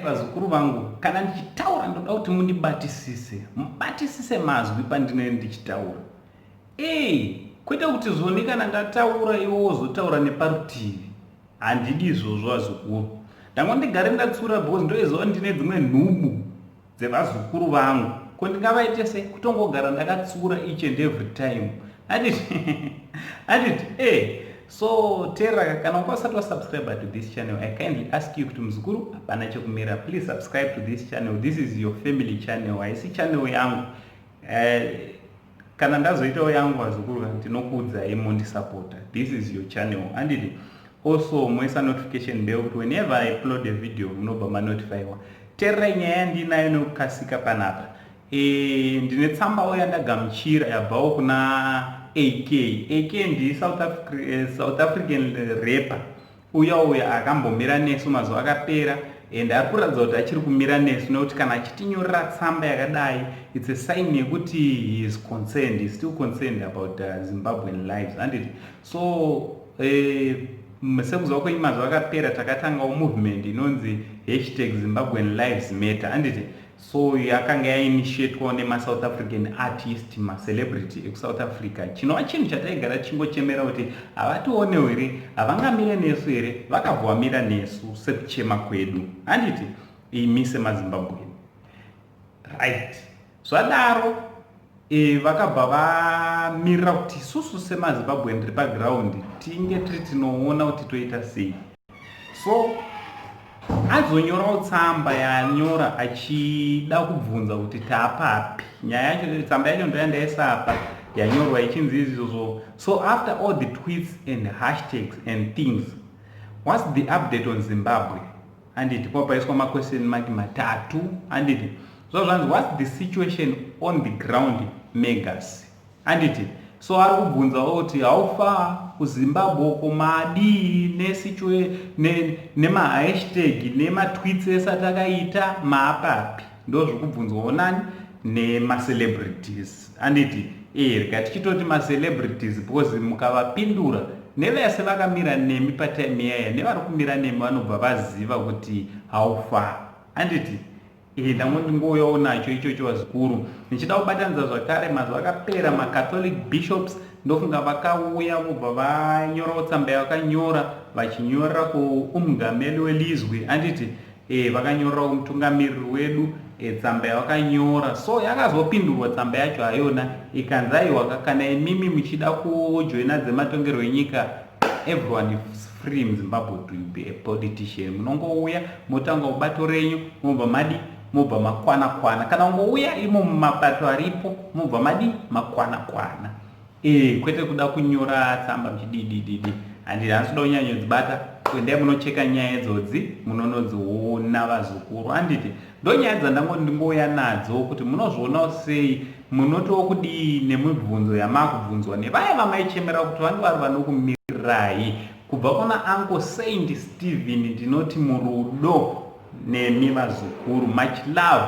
Vazukuru vangu, kana ndichitaura ndoda kuti mundibatisise, mubatisise mazwi pandinenge ndichitaura. Ee, kwete kuti zvoni kana ndataura iwe wozotaura neparutivi. Handidi izvozvo vazukuru. Ndanga ndigare ndatsura because ndoiziva ndine dzimwe nhubu dzevazukuru vangu. Ko ndingavaite sei kutongogara ndakatsura each and every time. Handiti? Handiti? Eh. So Tera, kana wanga usati wasubscribe to this channel, I kindly ask you kuti muzukuru hapana chekumira. Please subscribe to this channel. This is your family channel. Haisi channel yangu. Kana ndazoitawo yangu vazukuru ndinokuudzai mondisapota. This is your channel. Handiti? Also moisa notification bell kuti whenever I upload a video munobva manotifyiwa. Tererai nyaya yandinayo nekukasika panapa. Ndine tsambawo yandagamuchira yabvawo kuna AK. AK ndi South African rapper uya uya akambomira nesu mazuva akapera and ari kuratidza kuti achiri kumira nesu nekuti kana achitinyorera tsamba yakadai it's a sign yekuti he is concerned, he is still concerned about Zimbabwean lives, handiti? So sekuziva kwenyu mazuva akapera takatangawo movement inonzi hashtag Zimbabwean Lives Matter, handiti? So yakanga yainitiatwawo nemaSouth African artist, macelebrity ekuSouth Africa, chinova chinhu chataigara tichingochemera kuti havationewo here, havangamire nesu here. Vakabva vamira nesu sekuchema kwedu, handiti, imi semaZimbabwean, right? Zvadaro vakabva vamirira kuti isusu semaZimbabwean tiri paground tinge tiri tinoona kuti toita sei. So azonyorawo tsamba yaanyora achida kubvunza kuti taapapi. Nyaya yacho, tsamba yacho ndoyandaisa apa yanyorwa ichinzi izvozvo: "So after all the tweets and hashtags and things, what's the update on Zimbabwe?" Handiti? Paiswa maquestion mark matatu, handiti? So zvanzi, "What's the situation on the ground, megas?" Handiti? So ari kubvunzawo kuti haufa kuZimbabwe uko madii nemahashtag nematweets esati akaita maapapi. Ndo zviri kubvunzwawo nani? Nemacelebrities, handiti? Rega tichitoti macelebrities because mukavapindura nevese vakamira nemi patime iyaya nevari kumira nemi vanobva vaziva kuti haufa, handiti? Ndangoti ndingouyawo nacho ichocho vazukuru, ndichida kubatanidza zvakare mazuva akapera maCatholic bishops ndofunga vakauya vobva vanyorawo tsamba yavakanyora vachinyorera kuumungameli welizwe, handiti? Vakanyorerawo mutungamiriri wedu tsamba yavakanyora. So yakazopindurwa tsamba yacho hayona, ikanzi aiwa, kana imimi muchida kujoina dzematongerwo enyika, everyone is free muZimbabwe to be a politician. Munongouya motanga kubato renyu, mobva madi mobva makwana kwana. Kana ungouya imo mumabato aripo, mobva madi makwana kwana. Kwete kuda kunyora tsamba muchididididi, handiti? Handisi kuda kunyanyodzibata. Endai munocheka nyaya idzodzi, munonodziona vazukuru, handiti? Ndo nyaya dzandangoti ndingouya nadzo kuti munozvionawo sei, munotiwo kudii nemibvunzo yamakubvunzwa nevaya vamaichemera kuti vange vari vanokumirirai. Kubva kuna Uncle Saint Stephen ndinoti murudo nemi vazukuru. Much love.